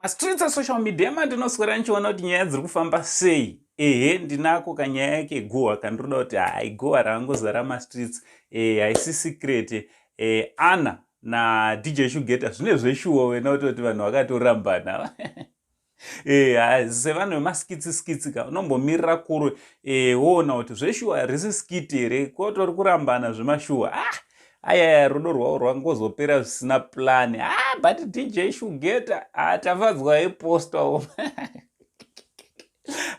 Mastreets esocial media mandinoswera ndichiona kuti nyaya dziri kufamba sei. Ehe, ndinako kanyaya keguhwa kandinoda kuti hai, guhwa raangozara mastreets, haisi secret. Ana naDJ Shugeta zvine zveshuwa wena kutoti vanhu vakatorambana. Sevanhu vemaskits skits ka, unombomirira kure, woona kuti zveshuwa risi skit here, kotori kurambana zvemashuwa. Ah, ayaya, rudo rwavo rwangozopera zvisina plan. Ah, but DJ Shugeta, ah, Tafadzwa epostawo.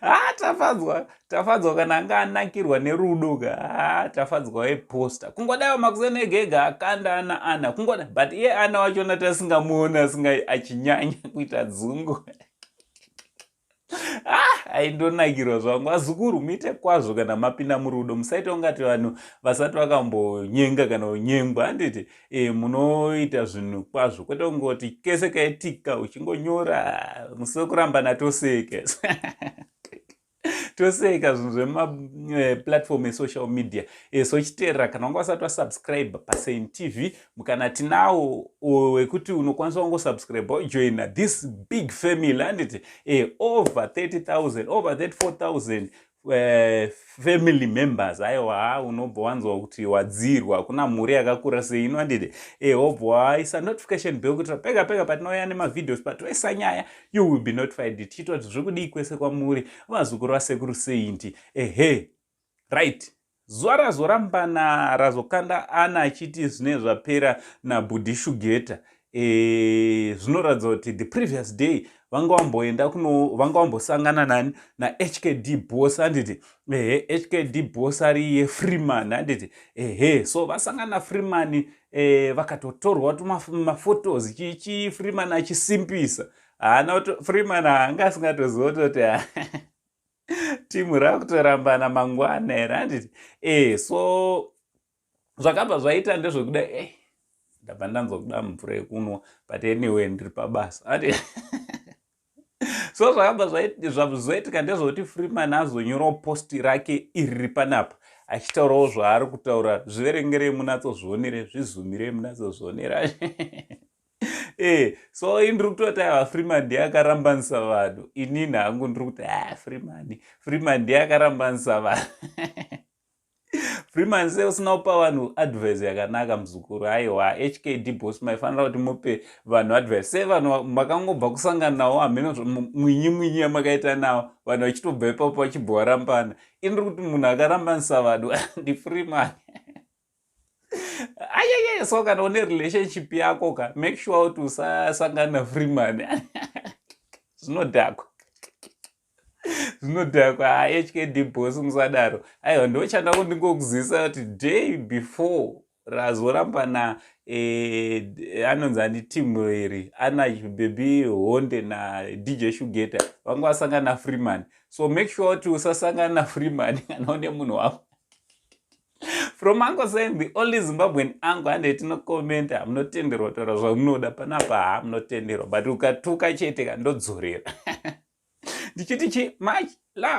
Ah, Tafadzwa, Tafadzwa kana anga anakirwa nerudo ka. Ah, Tafadzwa weposta kungodaiwo makuseni ega ega akanda ana ana kungoda, but iye ana wachona tasingamuona asinga achinyanya kuita dzungu. Ah, aindonakirwa zvangu. Azukuru, muite kwazvo kana mapinda murudo, musaita ungati vanhu vasati vakambonyenga kana kunyengwa, handiti? Munoita zvinhu kwazvo, kwete kungoti kese kaitika uchingonyora musi wekurambana. Toseke, toseka zvinhu zvemaplatform esocial media. So chiteerera, kana wanga wasati wasubscribe paSain TV, kana tinawo wekuti unokwanisa wangosubscribe wajoina this big family, handiti? Over 30,000, over 34,000 family members. Aiwa, unobva wanzwa kuti wadzirwa, hakuna mhuri yakakura seino, handiti? Wobva waisa notification bell kuitira pega pega patinouya nemavideos, patoisa nyaya, you will be notified. Tichiita kuti zviri kudii kwese kwamuri, vazukuru vasekuru Saint. Ehe, right, zuva razorambana razokanda ana achiti zvine zvapera nabhudhi Shugeta, zvinoratidza kuti the previous day vanga vamboenda kuno, vanga vambosangana nani? NaHKD Boss, handiti? Ehe, HKD Boss ari yeFreeman, handiti? Ehe, so vasangana naFreeman, vakatotorwa tumaphotos chichi, Freeman achisimbisa. Haana Freeman haanga asingatoziva kutoti timu rakutorambana mangwana here, handiti? So zvakabva zvaita ndezvekuda, ndabva ndanzwa kuda mvura yekunwa, but anyway, ndiri pabasa ati. So zvakabva zvazoitika ndezvekuti Freeman azonyorawo post rake iri panapa achitaurawo zvaari kutaura. Zviverengerei munatsozvionere, zvizumirei munatsozvionera. So ini ndiri kutoti aiwa, Freeman ndiye akarambanisa vanhu. Inini hangu ndiri kuti a Freeman, Freeman ndiye akarambanisa vanhu. Freeman, sei usina kupa vanhu advice yakanaka, muzukuru? Aiwa, HKD Boss, maifanira kuti mupe vanhu advice. Sei vanhu makangobva kusangana navo, hameno mwinyi mwinyi yamakaita navo, vanhu vachitobva ipapo vachibva varambana? Ini ndiri kuti munhu akarambanisa vanhu ndiFreeman. Ayayaya, so kana une relationship yako ka, make sure kuti usasangana naFreeman, zvinodhakwa, zvinodhakwa. HKD Boss, musadaro. Aiwa, ndochanda kundingokuzivisa kuti day before razorambana, anonzi ani timu iri, ana Baby Honde naDJ Shugeta, vanga vasangana naFreeman. So make sure kuti usasangana naFreeman kana une munhu wako. From Uncle Sam, the only Zimbabwean angu, hande tinokomenta. Munotenderwa kutaura zvamunoda panapa, ha, munotenderwa, but ukatuka chete kandodzorera ndichiti chi. Much love.